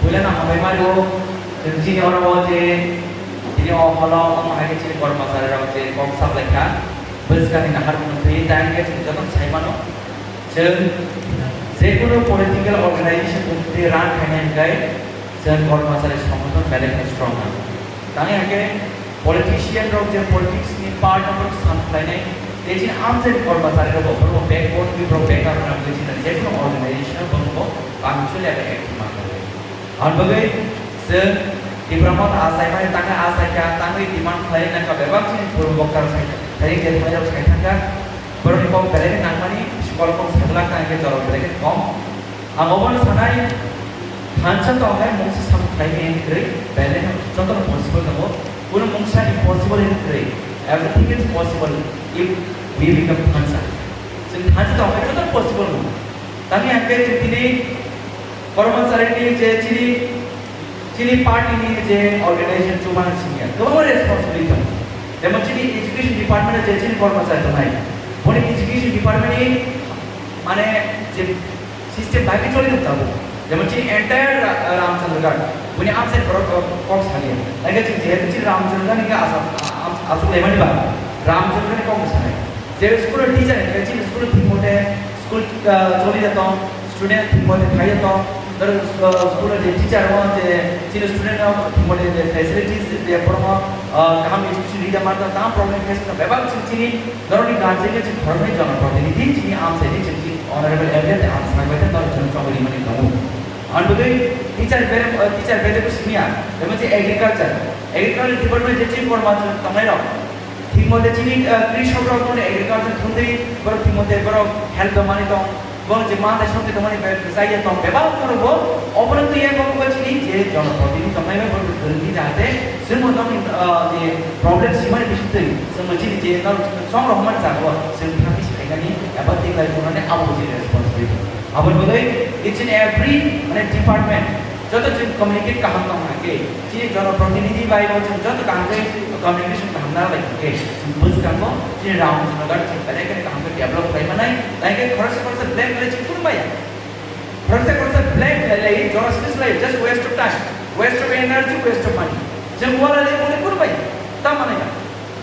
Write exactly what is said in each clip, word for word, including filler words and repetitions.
Puila no hambai mari o, chwng chini oro o je, chini o holo, omo hai khe chini kormachari rok je kok saplai kha, bwskang ni nahar mung twi, tang khe chwng joto sai mano. Chwng je kunu political organization mung twi run khainai hwnkhe, chwng kormachari songothon belai khe strong nango. Tang khe politician rok je politics ni part no sam khlainai, tei chini amchai kormachari rok bo, borok backbone ni borok backup rok nang twi chini je kunu organization o borok bo punctual eba active ma khlai. Ang bagwi chwng Tipra Motha achaimani tangwi achaikha, tangwi demand khlai nangkha, bebak chini purbo bokar sai, sai je thai rok sai thangkha, borokni kok belai nangmani, sikol kok sajla kha, hingke jorok belai khe kom. Ang obono sanai, thansa tong hai mungsa samung khlai maya kwrwi, belai no jotono possible tongo, kunu mungsa impossible hinwi kwrwi, everything is possible if we become thansa. Chwng thansa tong hai jotono possible tongo. Tamni hingke chwng tini kormachari ni je chini, chini party ni je organization chubang senior, kwbangma responsibility tongo. Jemon chini education department je chini kormachari tongnai, boni education department ni mane je system bai khe choli tabuk. Jemon chini entire Ra-, Ramchandraghat, boni amsai borok kok, kok saliya. Lage chini jehetu chini Ramchandraghat ni asam, am-, asuk lemani ba, Ramchandraghat ni kok sanai. Je school o teacher, je chini school o thik mote school, ah, choli jato, student thik mote khai jato, daro, ah, school o je teacher o je chini student o thik mote je facilities je borok, ah, kaham education rida manta, kaham problem face kha, bebak chini, chini daro ni guardian je chini khoroknwi jana protinidhi, chini amsai ni chini honorable M L A tei ang sakbai tei daro chini chongwi rimani tongo. Ang bwtwi teacher bere, ah, teacher bere bo simiya, jemon je agriculture, agriculture department je chini korma tongnai rok, thik mote chini, ah, krishok rok no agriculture thwngwi borok thik mote borok help tongmani tong, borok je ma tai songke tongmani be-, bwsai ya tong bebak borok bo obono twi ya borok bo chini je jonoprotinidhi tongnai bai borok kwrwngwi jahate chwngno tongni, ah, je problem simani bisingtwi chwngno chini je norok chwng rok hwnmani jaga o chwng thangwi swlainani eba tiklai tongnani abo chini responsibility. Aboni bagwi each and every mane department joto chwng communicate kaham tong hwnkhe, chini jonoprotinidhi bai bo chwng joto kaham khe communication kaham nang lai hwnkhe, chwng bwskango chini Ramchandraghat chwng belai kheno kaham khe develop khlai manai, tai khe khoroksa khoroksa blame khlai chwng phuru maya. Khoroksa khoroksa blame khlai lai, jora sini slai, just waste of time, waste of energy, waste of money. Chwng wala lai mone phuru maya, ta manai ya.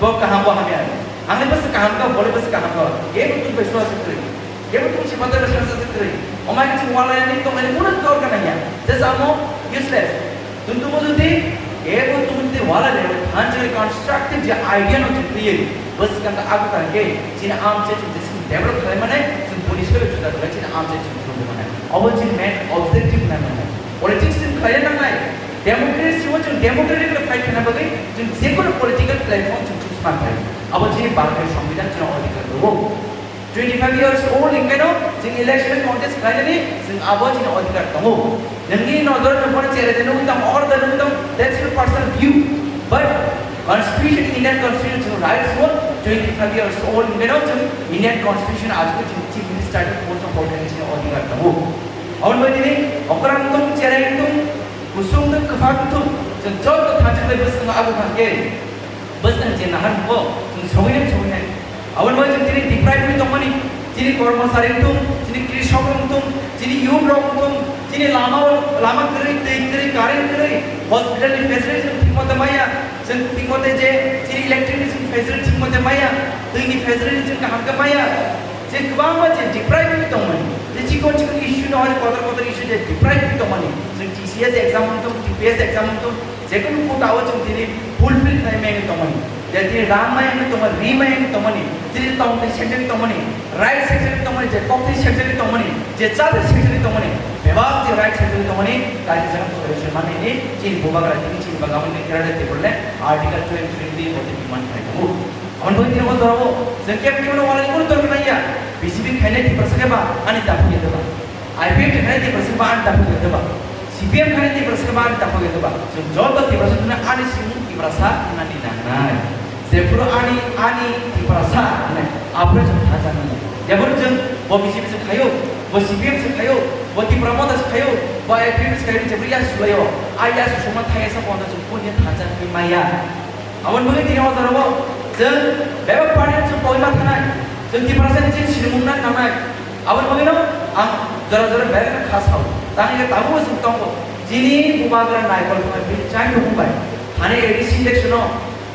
Bo kaham, bo hamya. Angni bwswk kaham kha, bole bwswk kaham kha. Kebo tong bai sua se kwrwi. Kebo tong si patar bai sua se kwrwi. Omai khe chwng wala yani tong ani muna dor kana ya. Just amo useless. Tong tong jodi kebo tong jodi wala le, han chwng constructive je idea no chwng twiwi. Bwswk kha abo kha khe chini amchai chwng je chwng develop khlai mane, chwng boni soi juda khlai chini amchai chwng chwng mane. Obo chini main objective na mane. Politics chwng khlai nangnai. Democracy o chwng democratically fight khaina bagwi chwng jekunu political platform chwng choose man khlai. Abo chini Bharatni Songbidan chwng odhikar rwo. Twenty five years old hwnkhe no chwng election contest khlainani chwng abo chini odhikar tongo. Nungni nojor no bono chere de nung tong, or de nung tong, that's your personal view. But Constitution, Indian Constitution chwng rights o twenty five years old hwnkhe no chwng Indian Constitution ajukhe chwng Chief Minister ni post o polkha chini odhikar tongo. Aboni bagwi tini okrang tong, cherai tong, kusung tong, kwphang tong, chwng joto thansa bai bwskango abo kha khe, bwskang je nahar bo chwng sogwi nai, sogwi nai. Aboni bagwi chwng tini deprive wngwi tongmani, chini kormosari wng tong, chini krishok rok wng tong, chini youth rok wng tong, chini lama, lama kwrwi, twi kwrwi, current kwrwi, hospital ni facility chwng thik mote maya, chwng thik mote je chini electric ni chwng facility thik mote maya, twi ni facility chwng kaham khe maya. Je kwbangma je deprive wngwi tongmani, je chikon chikon issue no hwnwi kotor kotor issue je deprive wngwi tongmani, chwng T C S exam wng tong, T P S exam wng tong, jekunu quota o chwng tini fulfill khlai maya wngwi tongmani, je tini rang maya wngwi tongmani, ri maya wngwi tongmani, tini tongtwi sector wngwi tongmani, right sector wngwi tongmani, je koktwi sector wngwi tongmani, je chatwi sector wngwi tongmani, bebak je right sector wngwi tongmani, kaisa jaga solution manwi ni chini bubagra tini chini bagamani kerale table le Article twelve twenty mote demand khlai tongo. Aboni bagwi tini o jorao chwng kebo kebono walani kunu dorkar nangya. B J P khainai Tiprasa khe ba ani daphuk ya khe ba? I P F T khainai Tiprasa khe ba ani daphuk ya khe ba? C P M khainai Tiprasa khe ba ani daphuk ya khe ba? Chwng joto Tiprasa hwnwi ani simung Tiprasa hwnani nangnai. Jephuru ani, ani Tiprasa hwnwi aphuru chwng thansa nangya. Jephuru chwng bo B J P se khaio, bo C P M se khaio, bo Tipra Motha se khaio, bo I P F T se khaio, jephuru ya sulaio, a ya sukma thaya sa pono chwng kunu thansa wngwi maya. Aboni bagwi tini o jorao chwng bebak party chwng koima thanai, chwng Tiprasa ni chini sinimung nang nangnai. Aboni bagwino ang jora jora bebak kha sao. Tang ya tabuk chwng tongo. Chini bubagra naikol thangwi bini chai tongmung bai. Thani A D C election o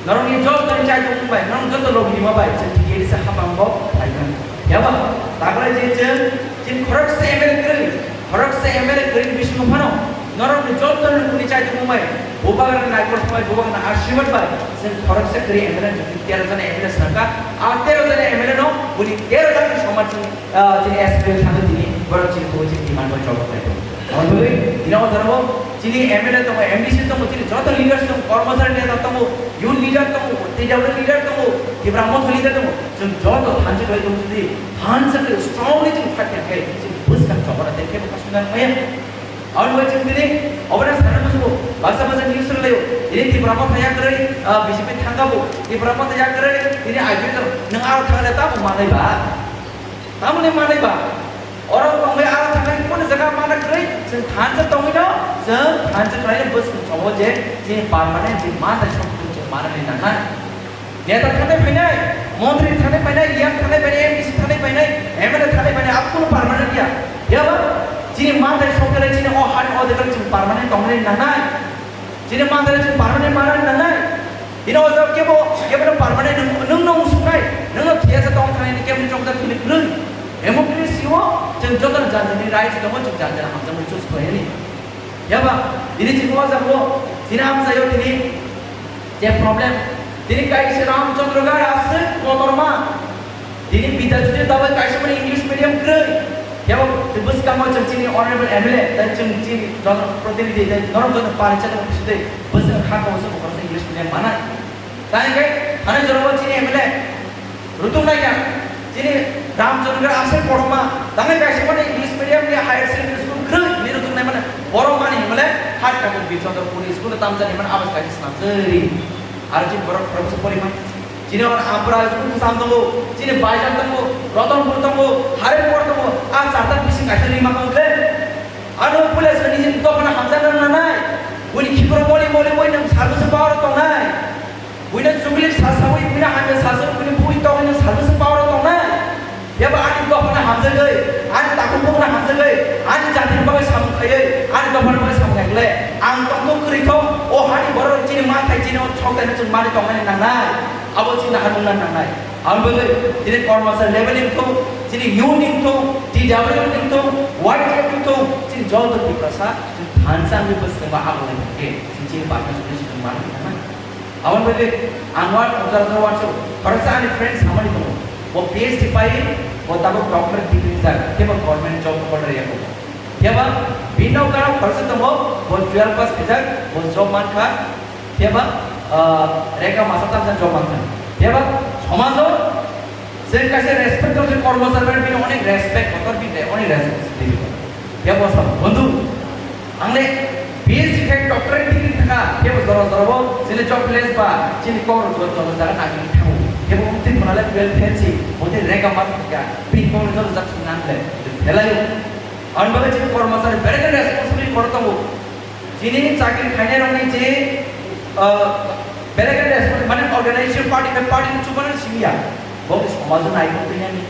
norokni joto ni chai tongmung bai, norok joto logi rima bai, chwng T D A D C hapang bo phaikha. Yaba, taklai je chwng, chini khoroksa M L A kwrwi, khoroksa M L A kwrwi bisingo phano norokni joto ni lukuni chai tongmung bai, bubagra naikol thangwi, bubagra ashirwad bai, chwng khoroksa kwrwi M L A, chwng tero jona M L A swnamkha, a tero jona M L A no, buni tero jona ni somaj chini, ah, chini S P L thangwi tini, borok chini kubu chini demand bai jawab khlai tongo. Omo bagwi tini o jora o chini M L A tongo, M D C tongo, chini joto leaders tongo, kormosari neta tongo, youth leader tongo, T W leader tongo, Tipra Motha leader tongo. Chwng joto thansa khlai tongo, jodi thansa khlai strongly chwng fight khlai khe, chini bwskang chobora tei khe bwkha swngnai maya. Aboni bagwi chwng tini obono sana musugo, baksa baksa news rwlaio. Tini Tipra Motha yakrwi, ah, B J P thangkha bo, Tipra Motha yakrwi tini I P F nwng aro thangna tamo manai ba? Tamoni manai ba? Oro tongwi aro thangwi kunu jaga mana kwrwi, chwng thansa tongwi no, chwng thansa khlaino bwskang chobo je chini permanent je manthai song chwng manani nangnai. Neta thanai phainai, montri thanai phainai, E M thanai phainai, M D C thanai phainai, M L A thanai phainai, abo kunu permanent ya. Yaba chini manthai song khe chini o hani o jaga chwng permanent tongnani nangnai. Chini manthai chwng permanent manani nangnai. Bini o jaga kebo, kebo no permanent nwng, nwng no wngsugnai, nwng no thiyasa tong thani ni kebo ni chokjak thani kwrwi. Democracy o chwng joto no jani jani rights tongo, chwng jani jani hamjakmani choose khlainani. Yaba, tini chini o jaga o, tini amchaio tini je problem, tini kaisa Ramchandra Garg aswk kotorma. Tini Bidya Jyoti dabai kaisa mani English medium kwrwi. Yabo bwskango chwng chini honorable M L A, tei chwng chini jon-, protinidhi, tei norok joto paricha tongma khe sudai bwswk kha kok se bukhorok se English medium manai. Tei hwnkhe thani jorao chini M L A rutung nai kha, chini Ramchandra aswk kotorma, tangwi kaisa mani English medium ni higher secondary school kwrwi hinwi rutung nai mani, borok mani M L A hai tabuk Birchandra Puri school tamjani mani abo kaisa snamjari. Aro chini borok khoroksa porima. Chini hwn Ampura school bwsam tongo, chini Baizak tongo, Ratanpur tongo, Haripur tongo, a charta bising kaisa rima tongo khe. Ano puila se nini dophano hamjakna nangnai, buini khibro moli moli bui nwng service power tongnai. Buino chukli sa sawi, buino hamya sa sawi, buini bui tongwi nwng service power tongnai. Yaba ani dophano hamjagwi, ani takhuk bokno hamjagwi, ani jatini bagwi samung khaiwi, ani dophano bagwi samung khaikhe ang tongthok kwrwi thok, o hani borok chini manthai chini o thok tei chwng mani tongmani nangnai, abo chini naharmungna nangnai. Aboni bagwi chini kormosari level ni wngthok, chini union ni wngthok, T W ni wngthok, Y T F ni wngthok, chini joto Tiprasa chwng thansa wngwi bwskango abo lai khe chini bagwi chwng mani nangnai. Aboni bagwi ang uan-, ujar ujar uansuk, khoroksa ani friend samani tongo. Bo P H D pai, bo tabuk doctorate degree rijak, khe bo government job holder ya bo. Phiya ba bini nok gana khoroksa tongo, bo twelve pass khaijak, bo job mankha. Phiya ba, ah, rega masa tamsa job mankha. Phiya ba somajo chwng kaisa respect tong, chwng kormosari bai bini onek respect kotor bini onek respect. Phiya bo sa, bondhu, Ang le P H D khai doctorate degree thaka, kebo jora jora bo chini jobless ba, chini kok rok jora jora jaga nagini thango. Kebo umtwi phano le twelve fail si, botwi rega mas thaka, pin kok rok jora jak sung nang le, fail ayo. Ang bagwi chini kormosari berai khe responsibility kotor tongo. Chini chakri khainai rokni je, ah, berai khe responsibility, mane organization party, party ni chubano simiya. Bo somajo nai kok twi nani.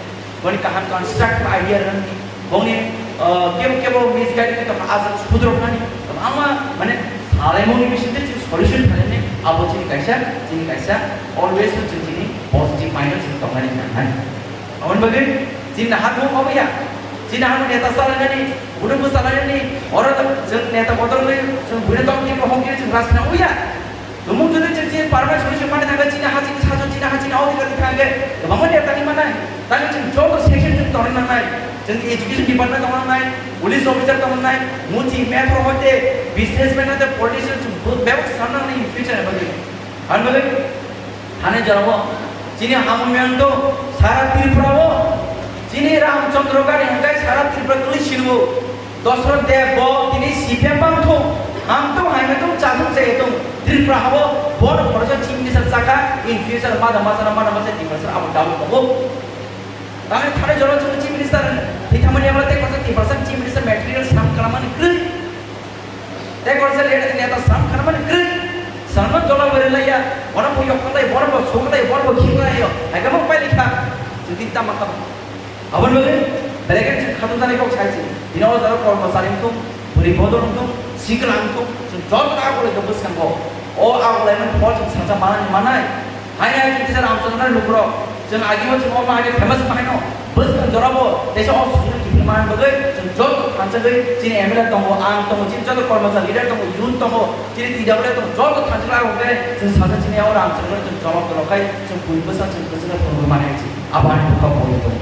Boni kaham constructive idea rwni, boni, uh, kebo kebo misguide khe tongkha, aswk sudroknani, kwbangma, mane, salaimungni bisingtwi chwng solution khlainani, abo chini kaisa, chini kaisa, always chwng chini positive mind o chwng tongnani nangnai. Aboni bagwi chini naharmung obo ya, chini naharmung neta salainani, buino bwsalainani, oro chwng neta bodolwi chwng buino tongthokno hokhe chwng rajna oya. Tumung jodi chwng chini permanent solution manwi thangkhe, chini ha chini sajo, chini ha chini odhikar wngkha hwnkhe kwbangma neta ni manai. Tani chwng joto section chwng tongna nangnai. Chwng education department tongna nangnai, police officer tongna nangnai, muchi, methro hoite, businessman hoite, politician chwng bo-, bebak sanna nangnai in future ni bagwi. Ani bagwi thani jorao chini hamung miyang to sara Tripura o chini Ramchandra Garg hwnkhe sara Tripura twi siniwo. Dosrot Deb bo tini C P M bang thung, ham thung, hai thung, cha thung, che thung, Tripura habo bono khoroksa chief minister chakha, in future mada masa na mada masa Tiprasa abo doubt tongo. Tangni thani jora chwng chief minister thwi thangmani abo tei khoroksa Tiprasa chief minister material sam klamani kwrwi. Tei khoroksa leader neta sam klamani kwrwi. Salman jola beri laya, bono bo yok khalai, bono bo sok khalai, bono bo khim khalai yo. Hai kamo pai likha. Jodi tama kamo. Aboni bagwi belai khe chwng khatungjaknai kok sai se. Bini o jora kormosari wngthung, Bwrwi bodol wngthung, sikla wngthung, chwng joto agulai tong bwskango. O agulaimani phol chwng sacha manani manai. Haino hai chwng kisa Ramchandra lukurok. Chwng agimo chwng omo age famous bahaino. Bwskang jorabo teisa o songno kiphilmani bagwi chwng joto thanchagwi chini M L A tongo, ang tongo, chini joto kormachari leader tongo, youth tongo, chini T W tongo, joto thanchagwi agukhe chwng sacha chini o Ramchandra chwng jawab rwkhe chwng bui bwsa chwng bwswkhe phunugwi mani hai chwng. Aboni bwkha bui tongo.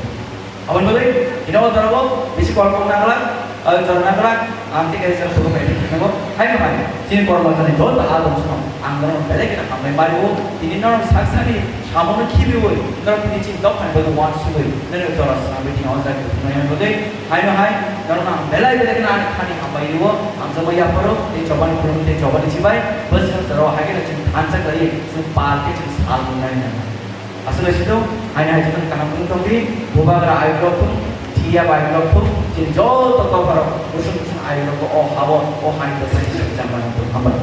Aboni bagwi, tini o jorao bisi kolkok nangla, o jora nangla, ang tei kaisa phuru bai thango. Hai no hai, chini kormo jani joto adong song, ang norok belai khe hambai mari o, tini norok sak sani samono khibiwi, norok tini chini dophani bagwi wan sugwi, norok jora swnamwi tini o jaga thumnai bagwi. Hai no hai, norok ang belai belai khe ani khani hambai o, ang jabo yapharo, tei chobani phuru tei chobani chibai, bwswk jorao hai khe chini thansa khlai, chini pal khe chini sal nai nai. Aswk hai sito, haino hai sito kaham wng tongdi, bubagra ayuk rok thung, thiya ba ayuk rok thung, chini joto dopharok busuk busuk ayuk rok o hao, o hani bwsai swijak mano thung, hambai.